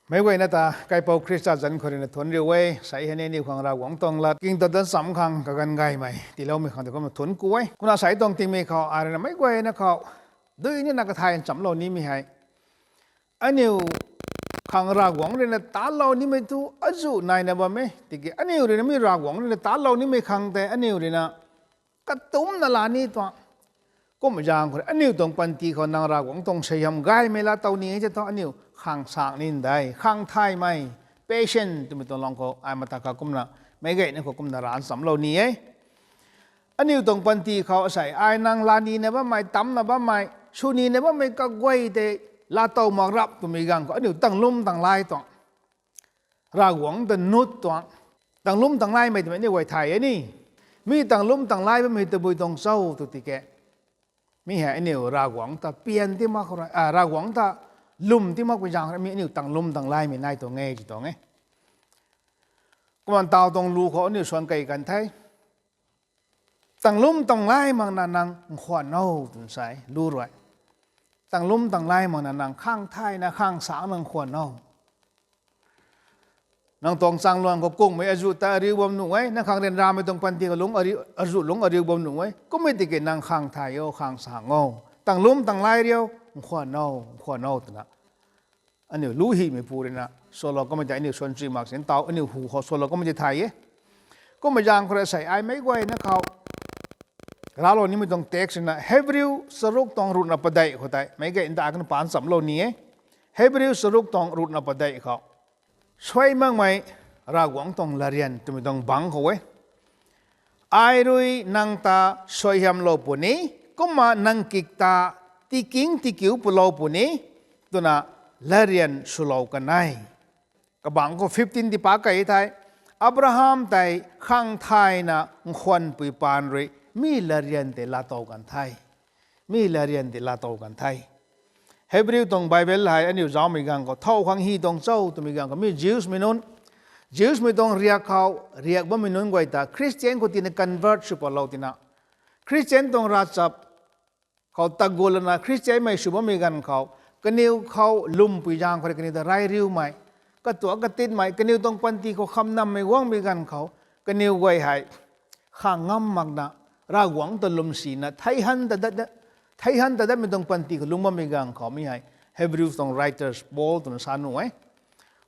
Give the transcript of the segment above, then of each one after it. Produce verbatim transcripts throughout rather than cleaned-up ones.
Meic guayna ta kaipouc Khrista zanc khou ruina thunc riu e. Sei hei ni aniu khang Ravguangc tuang lat king ta dat cham khang kaganv gaymei tiiloumei khang tei kumna thunc ku e. Kumna sei tuang tingmei khou ai ruina meic guayna khou dui nina kathay nchamlou nimei hei, aniu khang Ravguangc ruina talou nimei thu azuh naina bam e. Tiki aniu ruina mi Ravguangc ruina talou nimei khang tei aniu ruina katumcna laa ni tuang. Kum zaeng khou rui aniu tuang panty khou nang Ravguangc tuang suaihiam gaymei laa tow ni e tei thu aniu khang sang ni de, khang thaymei, patient twmei tuang lang khou ai mata kha kumna, meic guayna khou kumna raan chamlou ni e. Aniu tuang panty khou asei ai nang laa nina bammei, tamcna bammei, sw nina bammei kaguay tei laa tow mak rap twmei ganv khou aniu tanglum tanglay tuang, Ravguangc ta nut tuang, tanglum tanglaymei twmei aniu guay thay e ni. Mi tanglum tanglay bammei tabui tuang cho tw tiki, mi hei aniu Ravguangc ta pian ti mak khou rui, a, Ravguangc ta lwm ti makpui zaeng khou rui mi aniu tanglum tanglaymei nai tuang e, ti tuang e. Kumna taw tuang lu khou aniu suan key kan the. Tanglum tanglay makna nang nkhwan o twna sa e lu rui. Tanglum tanglay makna nang khang thayna khang sang nang nkhwan o. Nang tuang chaengluang khou kungmei azuh ta ariu bam nuh e, nang khang ryanramei tuang panty khou lungc ariu, azuh lungc ariu bam nuh e. Kummei tiki nang khang thay o, khang sang o. Tanglum tanglay riu, nkhwan o, nkhwan o twna aniu lu hymeipu ruina salou kamei tei aniu suan chui mak sin taw aniu hu khou salou kamei tei thay e. Kummei zaeng khou rui asei ai meic guayna khou raclou nimei tuang text ruina Hebrew charuk tuang ruhna padeih khou tei meic guay nda kan paan chamlou ni e. Hebrew charuk tuang ruhna padeih khou, suai makmei Ravguangc tuang latryan twmei tuang bangc khou e. Ai rui nang ta suaihiamlou puni, kumna nang kik ta tiking tikiu pwlou puni, twna latryan swlou kan e. Kabangc khou fifteen ti pa key the, Abraham tei khang thayna nkhwanpui paan rui mi latryan tei laatow kan the. Mi latryan tei laatow kan the. Hebrew tuang Bible hei aniu zaumei ganv khou thow khang hy tuang cho twmei ganv khou mi Jews mei nunc, Jews mei tuang riak khou, riak bammei nunc guay ta Christian khou tina convert sw patlou tina, Christian tuang ravchap khou tagu lana Christian mei sw bammei ganv khou, kaniw khou lwmpui zaeng khou rui kaniw ta rai riumei, katuak katitmei, kaniw tuang panty khou khamnammei guangmei ganv khou, kaniw guay hei khang ngam makna, Ravguangc ta lwmsina thei han ta dat, thei han ta datmei tuang panty khou lungc bammei ganv khou mi hei Hebrews tuang writers Paul twna sa nuh e.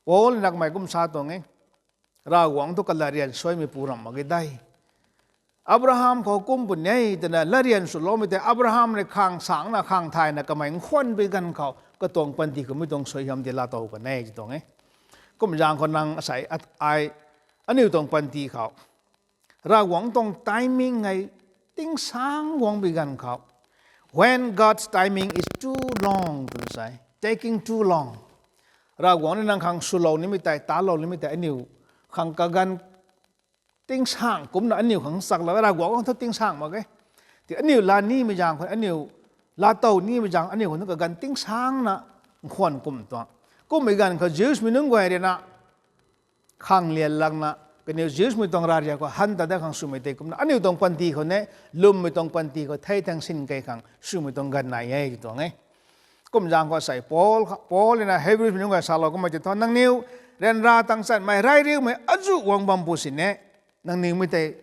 Paul na kamei kum sa tuang e, Ravguangc thu kalat rian suaimei pu ramh mak ge de. Abraham khou kum puni e twna lat rian swloumei tei Abraham rui khang sangcna khang thayna kamei nkhwanpui ganv khou katuang panty khou mi tuang suaihiam tei laatow kan e ti tuang e. Kum zaeng khou nang asei at-, ai, aniu tuang panty khou Ravguangc tuang timing hei tingsang guangpui ganv khou, when God's timing is too long twna sa e, taking too long. Ravguangc ni nang khang swlou nimei tei, talou nimei tei aniu khang kaganv tingsang kumna aniu khang chaklou e. Ravguangc khang thu tingsang mak ge. Ti aniu laa nimei zaeng khou, aniu laatow nimei zaeng aniu khang thu kaganv tingsangna nkhwan kum tuang. Kummei ganv khou Jewsmei nunc guay rui na khang lian lakna, kaniw Jewsmei tuang ravriak khou han ta dat khang swmei tei kumna aniu tuang panty khou ni, lwmmei tuang panty khou thei thang sin kei khang swmei tuang ganv nai e ti tuang e. Kum zaeng khou asei Paul, Paul na Hebrews mei nunc guay salou kummei ti thu, nangniw ryanra tang chanmei reyriumei azuh guang bam pu sini, nangniw mi tei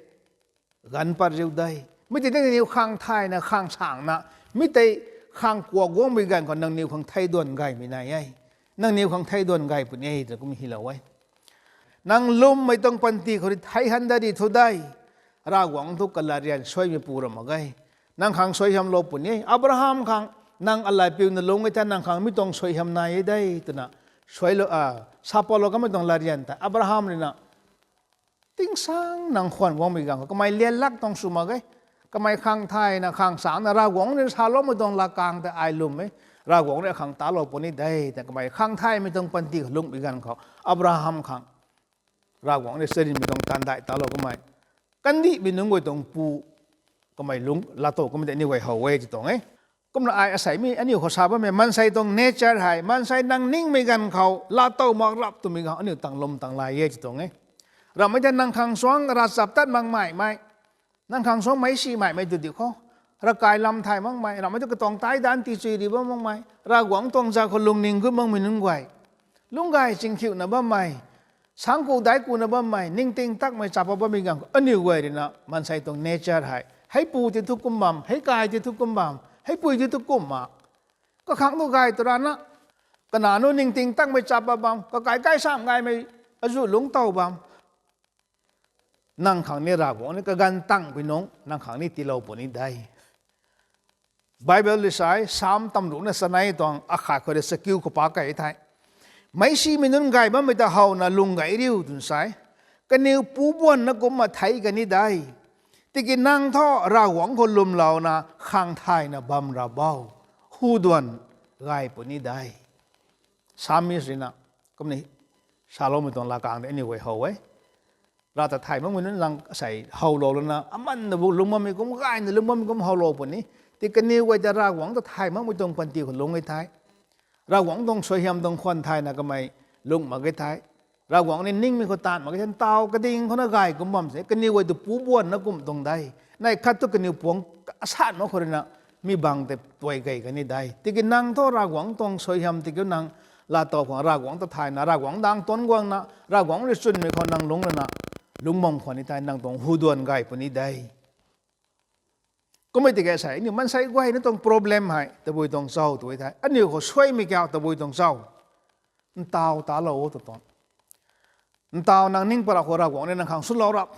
ganv pat riu de. Mi tei nangniw khang thayna, khang sangna, mi tei khang kuak guangmei ganv khou nangniw khang thei duan gaymei nai e. Nangniw khang thei duan gay puni e twna kum hylou e. Nang lwmmei tuang panty khou rui thei han dat ri thu de. Ravguangc thu kalat rian suaimei pu ramh mak ge. Nang khang suaihiamlou puni e. Abraham khang nang alat piuna lungc e the, nang khang mi tuang suaihiam nai e de twna suailou, a, sapalou kamei tuang lat rian tei Abraham rui na tingsang nang khwan guangmei ganv khou kamei lian lak tuang sw mak ge. Kamei khang thayna khang sangcna Ravguangc rui saloumei tuang laa kang tei ai lwm e. Ravguangc rui akhang talou puni de twna kamei khang thaymei tuang panty khou lungcmei ganv khou Abraham khang Ravguangc rui charynmei tuang taanv dai talou kamei, kandihmei nunc guay tuang pu kamei lungc laatow kamei tei aniu guay how e ti tuang e. Kumna ai asei mi aniu khou sa bammei maansei tuang nature hei, maansei nang ningmei ganv khou laatow mak rap twmei ganv aniu tang lwm tang lay e ti tuang e. Ramhmei tei nang khang suang ravchaptat makmei mei, nang khang suang meicsi maimei tu di khou, ravkai lam thay makmei, ramhmei tu katuang taidanv tichui ri bam makmei, Ravguangc tuang zat khou lungning gut makmei nunc guay, lungc gay chingkhiuna bammei, sangku daic kuna bammei, ningting takmei chapa bammei ganv khou aniu guay rui na maansei tuang nature hei, heipu ti thu kum bam, heikai ti thu kum bam, heipui ti thu kum ma, kakhang tu gay tu rana, kanac nu ningting takmei chapa bam, kakai kai sam gaymei, azuh lungc tow bam, nang khang ni Ravguangc ni kaganv tangpui nungc nang khang ni tiilou puni de. Bible rui sa e, Sam tamruhna chanei tuang akhat khou rui chakiu khou pa kei the, meicsimei nunc gay bammei ta howna lung gay riu twna sa e. Kaniw pu buanna kumcna thei kan ni de. Tiki nang thu Ravguangc khou lwmlouna khang thayna bam ra bo, hu duan gay puni de. Psalmist rui na kumna saloumei tuang laakang tei aniu guay how e. Rav ta thay makmei nunc lang asei howlou lana amanna bu lungc bammei kum, gayna lungc bammei kum howlou puni. Ti kaniw guay ta Ravguangc ta thay makmei tuang panty khou lungc e the, Ravguangc tuang suaihiam tuang khwan thayna kamei lungc mak ge the, Ravguangc ni ningmei khou taanv mak ge the, ntaw kading khou na gay kum bam se, kaniw guay tu pu buanna kum tuang de. Neih khat tu kaniw puangc asan mak khou rui na mi bang tei tuai kei kan ni de. Tiki nang thu Ravguangc tuang suaihiam tiki nang laatow khang Ravguangc ta thayna, Ravguangc dang tuanc guangna, Ravguangc rui chwnmei khou nang lungc lana lungc bam khwan ni the, nang tuang hu duan gay puni de. Kummei tiki asei aniu maansei guayna tuang problem hei tabui tuang cho tw e the, aniu khou suaimei kiu tabui tuang cho? Ntaw talou o tw tuang. Ntaw nang ning para khou Ravguangc ni nang khang swlou rap,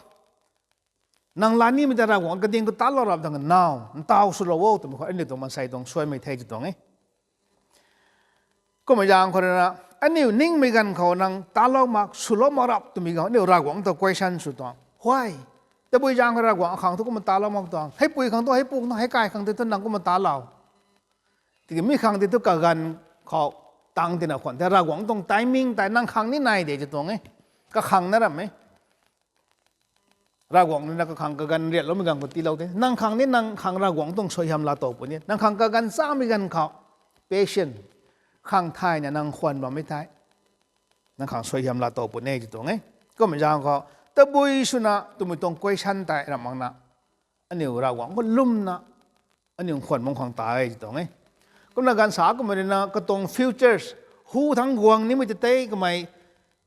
nang laa nimei ta Ravguangc kading khou talou rap dang now ntaw swlou o twmei khou aniu tuang maansei tuang suaimei the ti tuang e. Kummei zaeng khou rui na, aniu ningmei ganv khou nang talou mak, swlou mak rap twmei ganv aniu Ravguangc ta question sw tuang. Why? Tabui zaeng khou Ravguangc akhang thu kumna talou mak tuang? Heipui khang thu, heipu khang thu, heikai khang tei thu nang kumna talou? Tiki mi khang tei thu kaganv khou tang tina khwan the, Ravguangc tuang timing tei nang khang ni nai de ti tuang e. Kakhang na ram e. Ravguangc rui na kakhang kaganv riatloumei ganv khou tiilou the. Nang khang ni nang khang Ravguangc tuang suaihiam laatow puni. Nang khang kaganv chamei ganv khou patient, khang thayna nang khwan bammei thei nang khang suaihiam laatow puni ti tuang e. Kummei zaeng khou tabui swna twmei tuang question tei ram makna aniu Ravguangc khou lwmna aniu khwan bam khang ta e ti tuang e. Kumna ganv sa kummei rui na katuang futures, hu thangc guang nimei tei tei kamei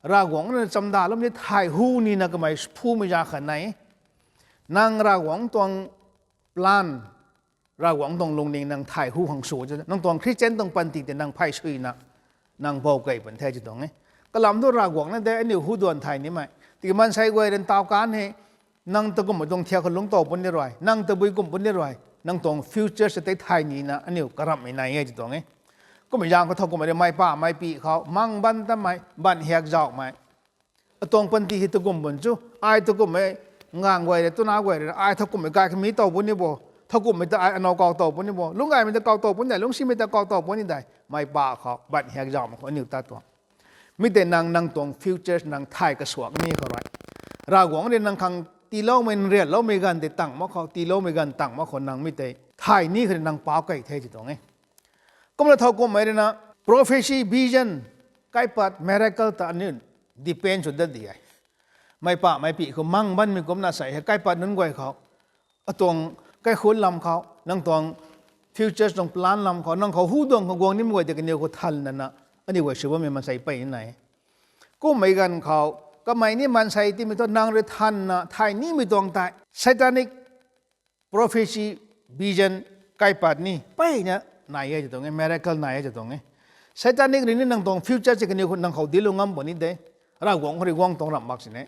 Ravguangc rui na chamdaloumei ni thay hu nina kamei phumei za khat nai e. Nang Ravguangc tuang plan, Ravguangc tuang lungning nang thay hu khang sw, nang tuang Christian tuang panty tei nang phay suina, nang bou key pun the ti tuang e. Kalam thu Ravguangc na de aniu hu duan thay nimei. Tiki maansei guay rui ntaw kan he, nang ta kumhmei tuang thiak khou lungc tow puni rui, nang tabui kumh puni rui, nang tuang future sa tei thay nina aniu karamhmei nai e ti tuang e. Kumhmei zaeng khou thowkumhmei rui mei pa mei pi khou mang ban tamei, ban hiak zauhmei. Atuang panty hei takum bun chu, ai takumhmei ngang guay rui, tuna guay rui, ai thowkumhmei kai kami tow puni bo, thowkumhmei ta ai anow kau tow puni bo, lungc gaymei ta kau tow puni dei, lungcsimei ta kau tow puni dei, mei pa khou, ban hiak zauhmei khou aniu ta tuang. Mi tei nang, nang tuang future nang thay kasuak ni khou rui, Ravguangc rui nang khang tiiloumei, nrianloumei ganv tei tang mak khou, tiiloumei ganv tang mak khou nang mi tei thay ni khou rui nang pau key the ti tuang e. Kumna thowkumhmei rui na prophecy, vision, kaipat, miracle ta aniu depend sw dat di e. Mei pa mei pi khou mang banmei kumna sei hei kaipat nunc guay khou, atuang kaikhunc lam khou, nang tuang futures tuang plan lam khou, nang khou hu duang khou guang nimei guay tei kaniw khou than nana, aniu guay sw bammei maansei pey ni nai. Kummei ganv khou, kamei ni maansei timei thu nang rui thanna thay nimei tuang tei satanic prophecy, vision, kaipat ni peyna nai e ti tuang e, miracle nai e ti tuang e. Satanic rui ni nang tuang future si kaniw khou nang khou dinclou ngam puni de. Ravguangc khou rui guang tuang ramh mak sini.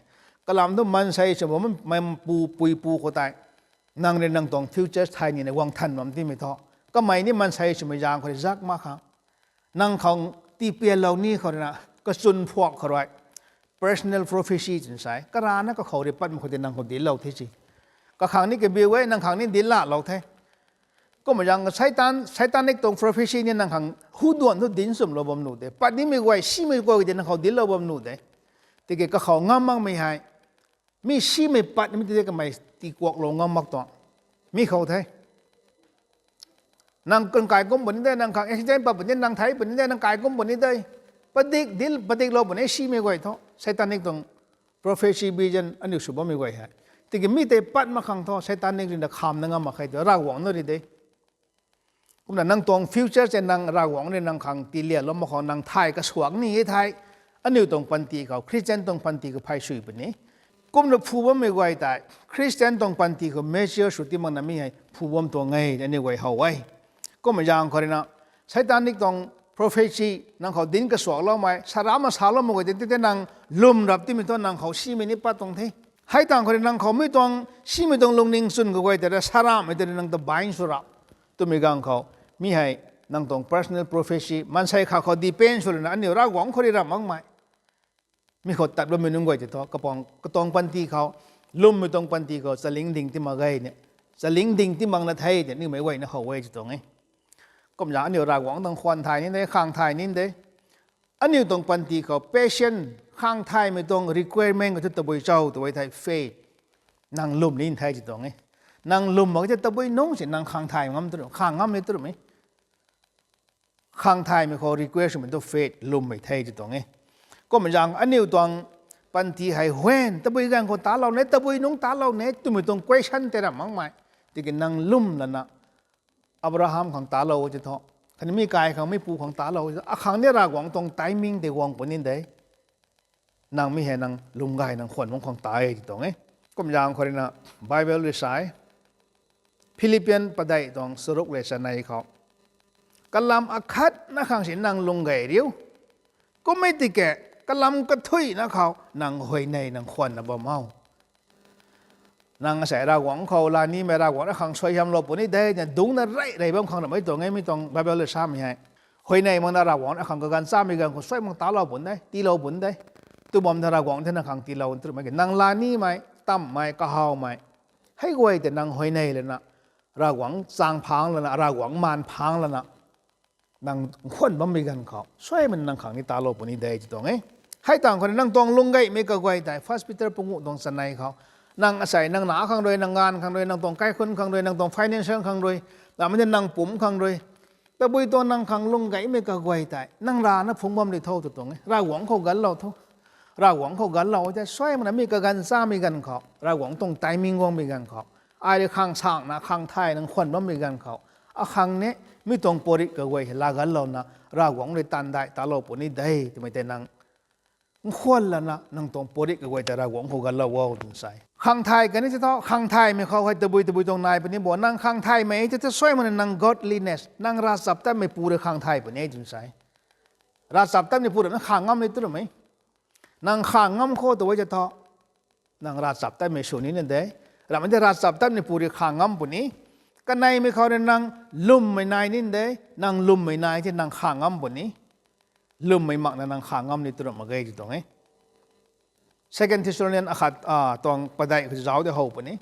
Kalam thu maansei sw bammei pu, puipu khou tei nang rui nang tuang future thay nina guang than bam timei thu, kamei ni maansei swmei zaeng khou rui zak mak khang, nang khang tipianlou ni khou rui na, kachwn phuak khou rui, personal prophecy twna sa e, karana kakhou rui patmei khou tei nang khou dinclou the si. Kakhang ni kabiu e, nang khang ni dinc lalou the. Kumhmei zaeng Satan, satanic tuang prophecy ni nang khang hu duan thu dinc chumlou bam nuh de, pat nimei guay, simei guay tei nang khou dinclou bam nuh de. Tiki kakhou ngam makmei hei, mi simei pat nimei tei kamei tiikuaklou ngam mak tuang. Mi khou the. Nang kan kai kum puni de, nang khang accident pat puni de, nang thei puni de, nang kai kum puni de. Padik, dil, padiklou puni simei guay thu. Satanic tuang prophecy, vision aniu sw bammei guay hei. Tiki mi tei pat mak khang thu satanic rui na khamna ngam mak khe tu, Ravguangc na rui de. Kumna nang tuang future se nang Ravguangc rui nang khang tiilianlou mak khou nang thay kasuak ni e thei, aniu tuang panty khou, Christian tuang panty khou phay sw puni. Kumna phu bammei guay tei, Christian tuang panty khou mature sw ti makna mi hei phu bam tuang e, aniu guay how e. Kumhmei zaeng khou rui na, satanic tuang prophecy nang khou dinc kasuakloumei, saram ma saloumei guay tei, tei, tei nang lwm rap timei thu nang khou simei ni pat tuang the. Hei tang khou rui nang khou mi tuang, simei tuang lungning chwn kaguay tei ra, saramhmei tei rui nang ta bind sw rap twmei ganv khou, mi hei nang tuang personal prophecy, maansei kha khou depend sw lana aniu Ravguangc khou rui ramh makmei. Mi khou tat bammei nunc guay tei thu, kapang, katuang panty khou, lwmmei tuang panty khou, chalingding ti mak ge ni. Chalingding ti makna the ti, aniu meic guayna how e ti tuang e. Kumna aniu Ravguangc tuang khwan thay ni de, khang thay ni de. Aniu tuang panty khou, patient, khang thaymei tuang requirement khou thu tabui cho tw e thei faith. Nang lwm ni the ti tuang e. Nang lwm mak the tabui nungc si nang khang thay ngam tu, khang ngam ni tu e. Khang thaymei khou request swmei tu faith lwmmei the ti tuang e. Kumhmei zaeng aniu tuang panty hei hwen, tabui ganv khou talou ne, tabui nungc talou ne, twmei tuang question tei ramh makmei. Tiki nang lwm lana, Abraham khang talou ti thu, khatni mi kai khang, mi pu khang talou, akhang ni Ravguangc tuang timing tei guang puni de. Nang mi hei nang lwm gay nang khwan bam khang ta e ti tuang e. Kumhmei zaeng khou rui na Bible rui sa e, Philippian padeih tuang charuk le chanei khou, kalam akhatna khang si nang lung gay riu. Kummei tiki, kalam kathuina khou nang huayney nang khwanna bam o. Nang asei Ravguangc khou lanimei, Ravguangc rui khang suaihiamlou puni de, na dungcna rey rey bam khang ramei tuang e, mi tuang Bible rui samei hei. Huayney makna Ravguangc rui khang kaganv chamei ganv khou suai mak talou puni de, tiilou puni de. Tu bam ta Ravguangc thei nang khang tiilou tu mei ki, nang lanimei, tamhmei, kahawmei, hei guay tei nang huayney lana, Ravguangc chaeng phang lana, Ravguangc maan phang lana, nang khwan bammei ganv khou suaimei nang khang ni talou puni de ti tuang e. Hei tang khou ni nang tuang lung gaymei kaguay tei, First Peter panguh tuang chanei khou, nang asei nang na khang rui, nang ganv khang rui, nang tuang kaikhunc khang rui, nang tuang financial khang rui, lamei tei nang pumc khang rui, tabui tuang nang khang lung gaymei kaguay tei nang rana phungc bam ri tho tu tuang e. Ravguangc khou ganlou tho. Ravguangc khou ganlou tei suaimei na mi kaganv chamei ganv khou, Ravguangc tuang timing guangmei ganv khou, ai rui khang sangna, khang thay nang khwan bammei ganv khou, akhang ni mi tuang puatrit kaguay hei laa ganlouna, Ravguangc rui taanv dai talou puni de twmei tei nang nkhwan lana nang tuang puatrit kaguay tei Ravguangc khou ganlou o twna sa e. Khang thay kan e ti thu, khang thaymei khou hei tabui tabui tuang nai puni bo. Nang khang thaymei ti thu suai mana nang godliness, nang ravchaptatmei pu rui khang thay puni e twna sa e. Ravchaptatmei pu rui na khang ngam ni tu ramei. Nang khang ngam khou tu e ti thu, nang ravchaptatmei sw nina de. Ramei tei ravchaptatmei pu rui khang ngam puni. Kaneimei khou rui nang lwmmei nai nina de. Nang lwmmei nai tei nang khang ngam puni. Lwmmei makna nang khang ngam ni tu ram mak ge ti tuang e. Second Thessalonian akhat tuang padeih khou zauc de how puni.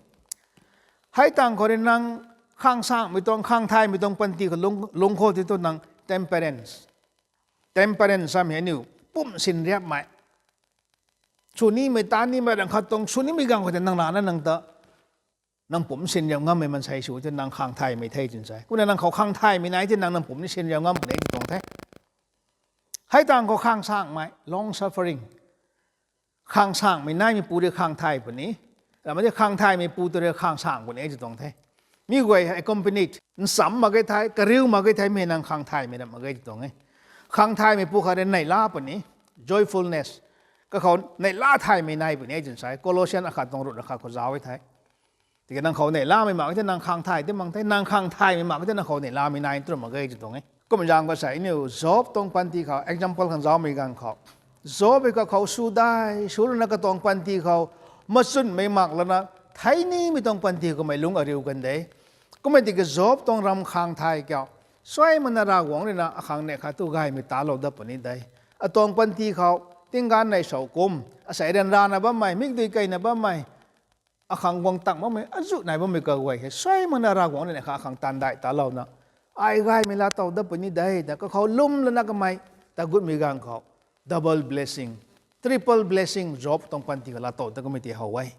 Hei tang khou rui nang khang sangmei tuang, khang thaymei tuang panty khou lung, lung khou ti tu nang temperance. Temperance samei hei aniu pum sinriapmei. Sw nimei, tan nimei, rang khat tuang sw nimei gang khou tei nang rana nang ta, nang pum sinriap ngammei mansei sw tei nang khang thaymei the twna sa e. Kumna nang khou khang thaymei nai tei nang, nang pum ni sinriap ngam puni ti tuang the. Hei tang khou khang sangmei, long suffering. Khang sangmei naimei pu rui khang thay puni. Ramei tei khang thaymei pu tu rui khang sang puni ti tuang the. Mi guay hei accompanied, nsam mak ge thei, kariu mak ge thei, mi nang khang thaymei ram mak ge ti tuang e. Khang thaymei pu khat rui neihla puni, joyfulness. Kakhou neihla thaymei nai puni twna sa e. Colossian akhat tuang ruhna khat khou zauc e the. Tiki nang khou neihlamei mak tei nang khang thay tei mang the, nang khang thaymei mak tei nang khou neihlamei nai tu ram mak ge ti tuang e. Kum zaeng khou sa aniu Job tuang panty khou example khang zaucmei ganv khou, Job hei kakhou sw dai, sw rana katuang panty khou machunmei mak lana thei nimei tuang panty khou kamei lung ariu kan de. Kummei tiki Job tuang ram khang thay kiu, suai mana Ravguangc rui na akhang neih khat tu gaymei talou dat puni de. Atuang panty khou tingganv nei sou kum, asei ryanrana bammei, mikdui keyna bammei, akhang guang tang bammei, azuh nai bammei kaguay hei suai mana Ravguangc rui na kha akhang taanv dai talouna, ai gaymei laatow dat puni de ta kakhou lwm lana kamei ta gutmei ganv khou, double blessing, triple blessing Job tuang panty khou laatow dat kamei ti how e.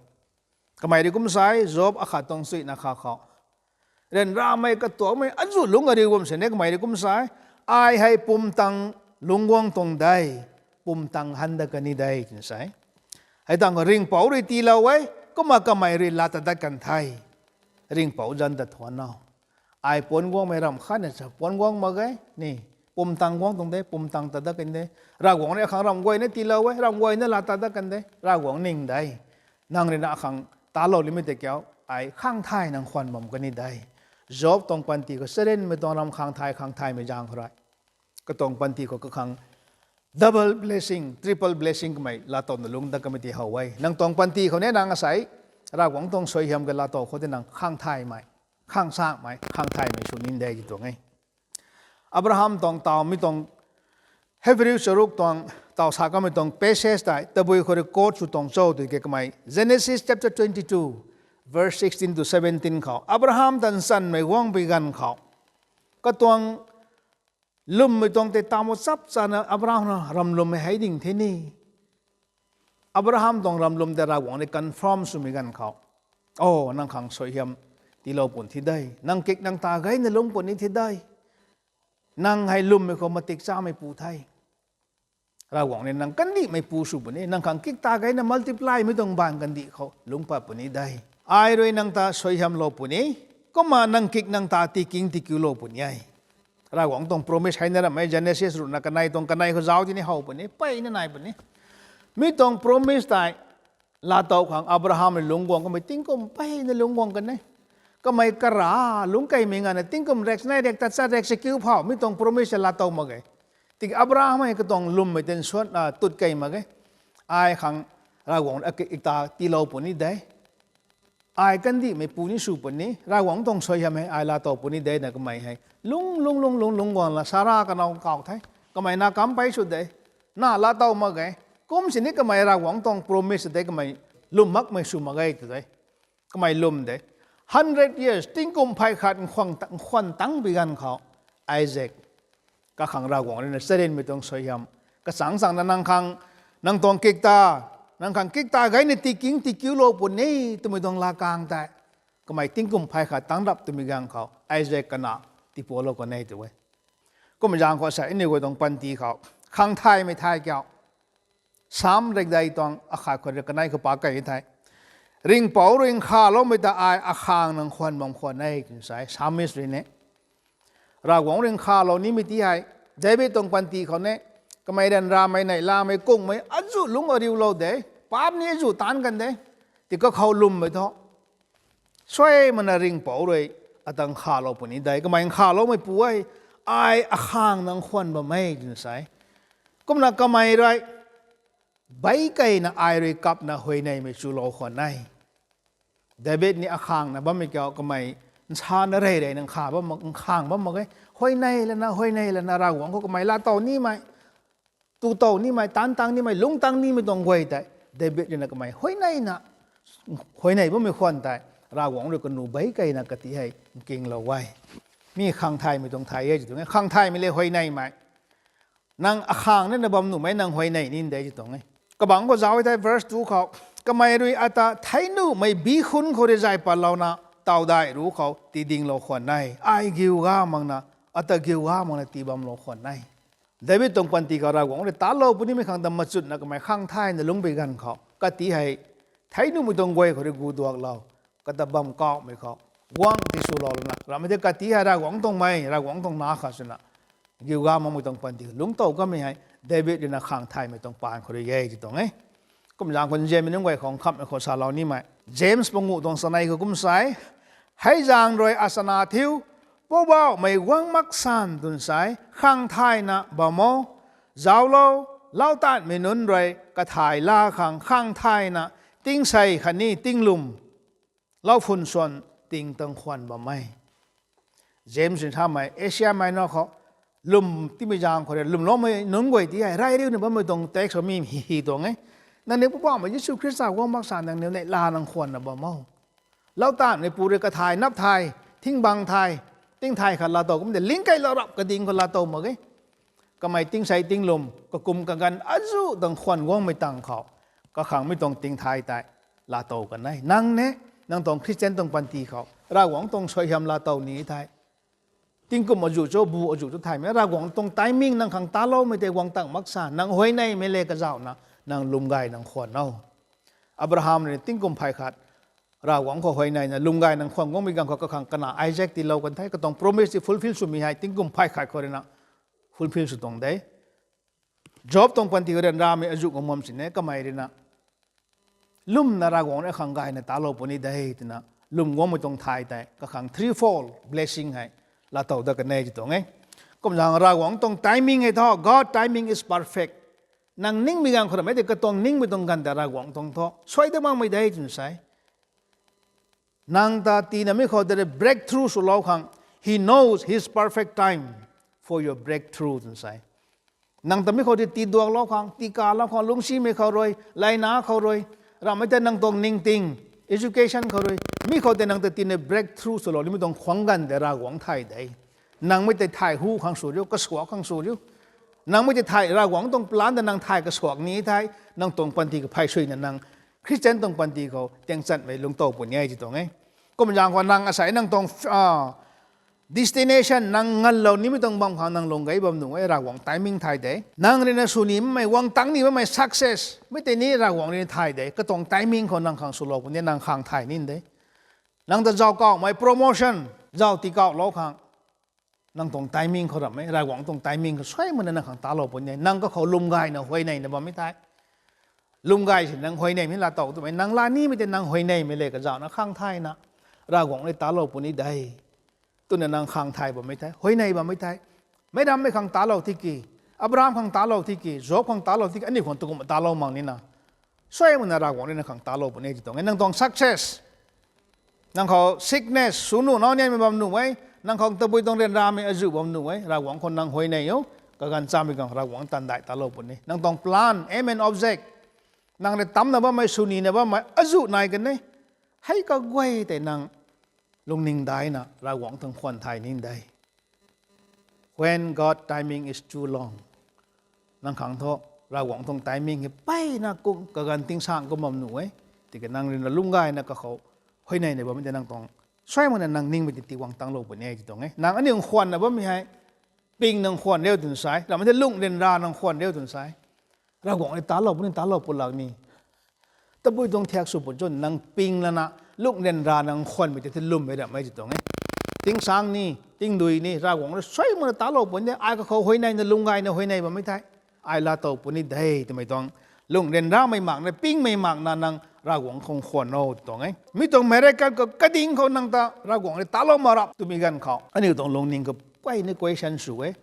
Kamei rui kum sa e, Job akhat tuang chuina kha khou, ryanramei katuakmei azuh lungc ariu bam sini kamei rui kum sa e, ai hei pumtang lungc guang tuang de, pumtang han dat kan ni de twna sa e. Hei tang khou ringhpouc rui tiilou e, kumna kamei rui laa ta dat kan the. Ringhpouc zanc ta thuan o. Ai puanc guangmei ramh khatna sa puanc guang mak ge ni, pumtang guang tuang de, pumtang ta dat kan de. Ravguangc rui akhang ramh guayna tiilou e, ramh guayna laa ta dat kan de, Ravguangc ning de. Nang rui na akhang talou nimei tei kiu, ai khang thay nang khwan bam kan ni de. Job tuang panty khou charynmei tuang ram khang thay, khang thaymei zaeng khou rui, katuang panty khou kakhang double blessing, triple blessing kamei laatowna lungc dat kamei ti how e. Nang tuang panty khou ni nang asei Ravguangc tuang suaihiam kha laatow khou tei nang khang thaymei, khang sangmei, khang thaymei sw ni de ti tuang e. Abraham tuang taw mi tuang, Hebrew charuk tuang taw sa kamei tuang passage tei tabui khou record sw tuang cho tiki kamei Genesis chapter twenty-two, verse sixteen to seventeen khou Abraham ta nchanmei guangpui ganv khou, katuang lwmmei tuang tei tam o chap chana Abraham na ramlwmmei hei ding the ni. Abraham tuang ramlwm tei Ravguangc rui confirm swmei ganv khou, o, nang khang suaihiam tiilou pun thi de, nang kik nang ta gayna lungc puni thi de, nang hei lwmmei khou matik chamei pu the. Ravguangc rui nang kandihmei pu sw puni, nang khang kik ta gayna multiply mei tuang baanv kandih khou lungc pat puni de. Ai rui nang ta suaihiamlou puni, kumna nang kik nang ta tiking tikiulou puni e. Ravguangc tuang promise hei na ramei Genesis ruhna kanei tuang kanei khou zauc tini how puni, mpeyna nai puni. Mi tuang promise tei laatow khang Abraham rui lungc guang kamei tingkum mpeyna lungc guang kan e. Kamei kara lungc keymei nganvna tingkum rek nai rek ta cha rek sa kiu phou mi tuang promise laatow mak ge. Tiki Abraham hei katuang lwmmei tei nsuan tut key mak ge. Ai khang Ravguangc rui kik ta tiilou puni de, ai kandihmei pu ni sw puni, Ravguangc tuang suaihiam hei ai laatow puni de na kamei hei lungc lungc lungc lungc lungc guangna Sara kanow kaw the. Kamei na kam pei sw de, na laatow mak ge. Kum sini kamei Ravguangc tuang promise tei kamei lwm makmei sw mak ge tw de. Kamei lwm de. Hundred years, tingkum phey khat nkhwan, nkhwan tangpui ganv khou Isaac kakhang Ravguangc rui na charynmei tuang suaihiam, kachang changna nang khang, nang tuang kik ta, nang khang kik ta gayna tiking tikiulou puni twmei tuang laakang tei kamei tingkum phey khat tang rap twmei ganv khou Isaac kana tipualou kan e tw e. Kumna zaeng khou sa aniu guay tuang panty khou khang thaymei thay kiu, Sam rekdei tuang akhat khou rui kanei khou pa key the. Ringhpouc rui nkhaloumei ta ai akhang nang khwan bam khwan e twna sa e Psalmist rui ni. Ravguangc rui nkhalou nimei ti hei David tuang panty khou ni, kamei ryanramei, neihlamei, kungmei azuh lungc ariulou de, paap ni azuh taanc kan de. Tiki kakhou lwmmei thu suaimana ringhpouc rui ata nkhavlou puni de, kamei nkhavloumeipu e, ai akhang nang khwan bam e twna sa e. Kumna kamei rui beic keyna ai rui kapna huayneymei chulou khwan e. David ni akhangna bammei kiu kamei nsana rey rey nang nkhavlou bam mak ge. Huayney lana huayney lana Ravguangc khou kamei laatow nimei, tu tow nimei, taanc tang nimei, lungc tang nimei tuang guay tei David ruina kamei huayneyna, huayney bammei khwan tei Ravguangc rui kanu beic keyna kati hei nkinglou e. Mi khang thaymei tuang thay e twmei tuang e. Khang thaymei le huayneymei. Nang akhang nina bam nuhmei nang huayney ni de twmei tuang e. Kabangc khou zauc e thei verse two khou, kamei rui ata theic nuhmei bikhun khou rui zay patlouna tawdai ruc khou tidinglou khwan e. Ai giuga makna, ata giuga makna tii bamlou khwan e. David tuang panty khou Ravguangc rui talou punimei khang ta machutna kamei khang thayna lungc pui ganv khou kati hei theic nuhmei tuang guay khou rui guduaklou, kata bam kauhmei khou guang tiswlou lana ramei tei kati hei Ravguangc tuangmei, Ravguangc tuang na kha swna giuga makmei tuang panty lungc tow kamei hei David ruina khang thaymei tuang paan khou rui e twmei tuang e. Kumzaeng khou nzianmei nunc guay khou nkhamhmei khou salou nimei, James panguh tuang chanei khou kum sa e, hei zaeng rui asana thiu, Poubauhmei guang mak san twna sa e, khang thayna bam o. Zauclou, lau taanvmei nunc rui kathay la khang khang thayna tingsei khatni tinglwm, lau phun swan ting tang khwan bam e. James rui samei Asia Minor khou lwm timei zaeng khou rui lwmloumei nunc guay ti hei rey riuna bammei tuang text khou mi hi hi tuang e. Nangniw Poubauhmei Jisu Khrista guang mak san nangniw neihla nang khwanna bam o. Lau taanvmeipu rui kathay nap thay, thingbang thay, tingthay khat laatow kum de lingkeilou rap kading khou laatow mak e. Kamei tingsei tinglwm, kakum kaganv azuh tang khwan guangmei tang khou kakhangmei tuang tingthay tei laatow kan e. Nang ne, nang tuang Christian tuang panty khou Ravguangc tuang suaihiam laatow ni thei, tingkum azuh cho, bu azuh cho thaymei, Ravguangc tuang timing nang khang taloumei tei guang tang mak sa, nang huayneymei le kazauhna nang lwm gay nang khwan o. Abraham rui tingkum phay khat Ravguangc khou huayneyna lwm gay nang khwan guangmei ganv khou kakhang kana Isaac tiilou kan the, katuang promise ti fulfill swmei hei tingkum phay khat khou ruina fulfill sw tuang de. Job tuang panty khou ryanramei azuh guang bam sini kamei ruina lwmna Ravguangc rui khang gayna talou puni de twna lwm guangmei tuang thay tei kakhang threefold blessing hei laatow dat kan e ti tuang e. Kumzaeng Ravguangc tuang timing hei thu, God timing is perfect. Nang ningmei ganv khou ramei tei katuang ningmei tuang ganv tei Ravguangc tuang thu suai dat makmei de twna sa e. Nang ta tiinamei khou tei breakthrough swlou khang, He knows His perfect time for your breakthrough twna sa e. Nang ta mi khou tei tiiduaklou khang, tiikalou khang, lungcsimei khou rui, layna khou rui, ramei tei nang tuang ningting, education khou rui, mi khou tei nang ta tiina breakthrough swlou nimei tuang khwang ganv tei Ravguangc thay de. Nangmei tei thay hu khang sw riu, kasuak khang sw riu. Nangmei tei thay Ravguangc tuang plan ta nang thay kasuak ni thei, nang tuang panty kaphey suina nang Christian tuang panty khou tiangchanmei lungtow puni e ti tuang e. Kumzaeng khou nang asei nang tuang destination nang nganlou nimei tuang bam khang nang lung gay bam nunc e, Ravguangc timing thay de. Nang ruina sw nimei, guang tang ni bammei success mei tei ni Ravguangc ruina thay de. Katuang timing khou nang khang swlou puni, nang khang thay ni de. Nang ta zauc kauhmei promotion, zauc tiikauhlou khang nang tuang timing khou ramei, Ravguangc tuang timing khou suaimana nang khang talou puni e. Nang kakhou lwm gayna huayneina bammei thei, lwm gay si nang huayneymei laatow twmei, nang la nimei tei nang huayneymei le kazauhna khang thayna Ravguangc rui talou puni de twna nang khang thay bammei thei, huayney bammei thei, meic rammei khang talou tiki, Abraham khang talou tiki, Job khang talou tiki, aniu khang tukumh talou mak nina suaimana Ravguangc ruina khang talou puni e ti tuang e. Nang tuang success, nang khou sickness sw nuh nau nianmei bam nuh e, nang khou tabui tuang ryanramei azuh bam nuh e, Ravguangc khou nang huayney o, kaganv chamei khang Ravguangc tandai talou puni. Nang tuang plan, aim and object, nang rui tamcna bammei, sw nina bammei azuh nai kan e, hei kaguay tei nang lungning daina Ravguangc tuang khwan thay ni de. When God timing is too long, nang khang thu Ravguangc tuang timing hei mpeyna kum kaganv tingsaeng kum bam nuh e. Tiki nang ruina lwm gayna kakhou huayneyna bammei tei nang tuang suaimana nang ningmei tei tiiguang tanglou puni e ti tuang e. Nang aniu khwanna bammei hei ping nang khwan riu twna sa e, ramei tei lungh ryanra nang khwan riu twna sa e. Ravguangc rui talou puni, talou pulak ni, tabui tuang thiak sw pun chun nang ping lana lungh ryanra nang khwanmei tei thei lwmmei ramei ti tuang e. Tingsaeng ni, tingdui ni Ravguangc rui suaimana talou puni de, ai kakhou huayneyna lwm gayna huayney bammei thei ai laatow puni de twmei tuang lungh ryanramei makna, pingmei makna nang Ravguangc khang khwan o tuang e. Mi tuang miracle khou kading khou nang ta Ravguangc rui talou mak rap twmei ganv khou aniu tuang lungning khou pay ni question sw e.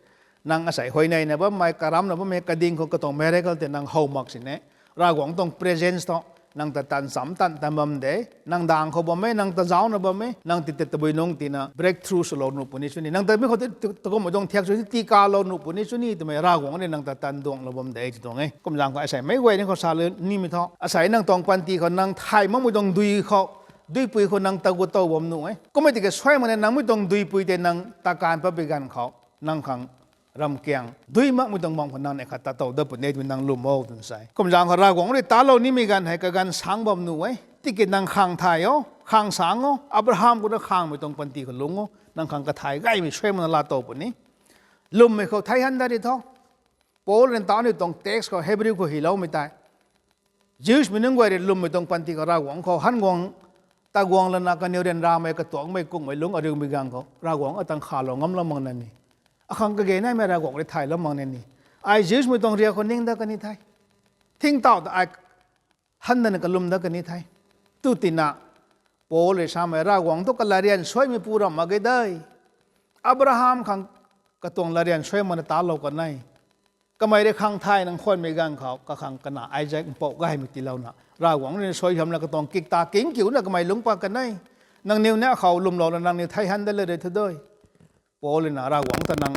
Nang asei huayneyna bammei, karamna bammei kading khou katuang miracle tei nang how mak sini, Ravguangc tuang presence thu nang ta tan cham tan tan bam de. Nang dang khou bam e, nang ta zaucna bam e, nang ti tat tabui nungc tina breakthrough swlou nuh puni sw ni, nang ta mi khou ti takummei tuang thiak sw ti tikalou nuh puni sw ni twmei Ravguangc rui nang ta tan duanglou bam de ti tuang e. Kumzaeng khou asei meic guay ni khou sa nimei thu, asei nang tuang panty khou nang thay makmei tuang dui khou, duipui khou nang tagu tow bam nuh e. Kummei tiki suai makna nang mi tuang duipui tei nang takan patpui ganv khou nang khang ramkiang dui makmei tuang bam khou nang neih khat tat tow dat puni twmei nang lwm o twna sa e. Kumzaeng khou Ravguangc rui talou nimei ganv hei kaganv sang bam nuh e. Tiki nang khang thay o, khang sang o, Abraham kumna khangmei tuang panty khou lungc o, nang khang kathay gaymei suai makna laatow puni. Lwmmei khou thei han dat ri tho. Paul rui tau aniu tuang text khou Hebrew khou hyloumei tei, Jews mei nunc guay rui lwmmei tuang panty khou Ravguangc khou han guang, ta guang lana kaniw ryanramei katuakmei kungmei lungc ariumei ganv khou Ravguangc atang khalou ngamlou mak na ni, akhang kage naimei Ravguangc rui thaylou mak na ni, ai Jews mei tuang riak khou ning dat kani the, thingtauh ta ai han dana kalwm dat kani the, tu tina Paul rui samei Ravguangc thu kalaryan suaimeipu ramh mak ge de. Abraham khang katuang laryan suai makna talou kan e. Kamei rui khang thay nang khwanmei ganv khou kakhang kana Isaac mpouh gaymei tiilouna Ravguangc rui suaihiamna katuang kikta kingkiuna kamei lungc pat kan e. Nangniw ni akhou lwmlouna nangniw thei han dat le rui thu de. Paul rui na Ravguangc ta nang,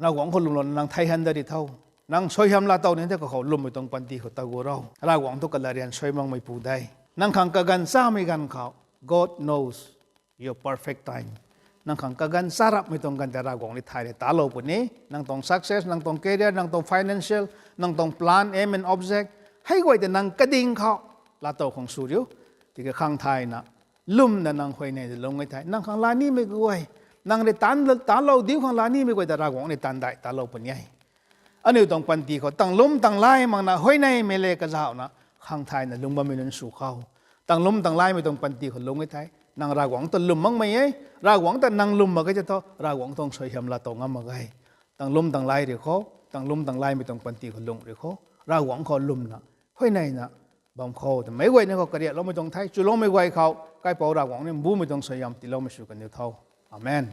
Ravguangc khou lwmlouna nang thei han dat ri tho. Nang suaihiam laatow ni the kakhou lwmmei tuang panty khou tagu ro. Ravguangc thu kalaryan suai makmeipu de. Nang khang kaganv chamei ganv khou, God knows your perfect time. Nang khang kaganv charapmei tuang ganv tei Ravguangc rui thay rui talou puni. Nang tuang success, nang tuang career, nang tuang financial, nang tuang plan, aim and object, hei guay tei nang kading khou laatow khang sw riu. Tiki khang thayna lwmna nang huayney ta lung e thei, nang khang la nimei guay, nang rui tan, tanlou diu khang la nimei guay ta Ravguangc rui tan dai talou puni e. Aniu tuang panty khou tanglum tanglay makna huayneymei le kazauhna khang thayna lung bammei nunc sw khou, tanglum tanglaymei tuang panty khou lung e thei nang Ravguangc ta lwm makmei e. Ravguangc ta nang lwm mak ge tei thu Ravguangc tuang suaihiam laatow ngam mak ge. Tanglum tanglay ri khou, tanglum tanglaymei tuang panty khou lung ri khou, Ravguangc khou lwmna huayneyna bam khou twmei guay ni khou kariakloumei tuang the. Chuloumei guay khou kaipouc Ravguangc ni mbumei tuang suaihiam tiiloumei sw kaniw tho. Amen.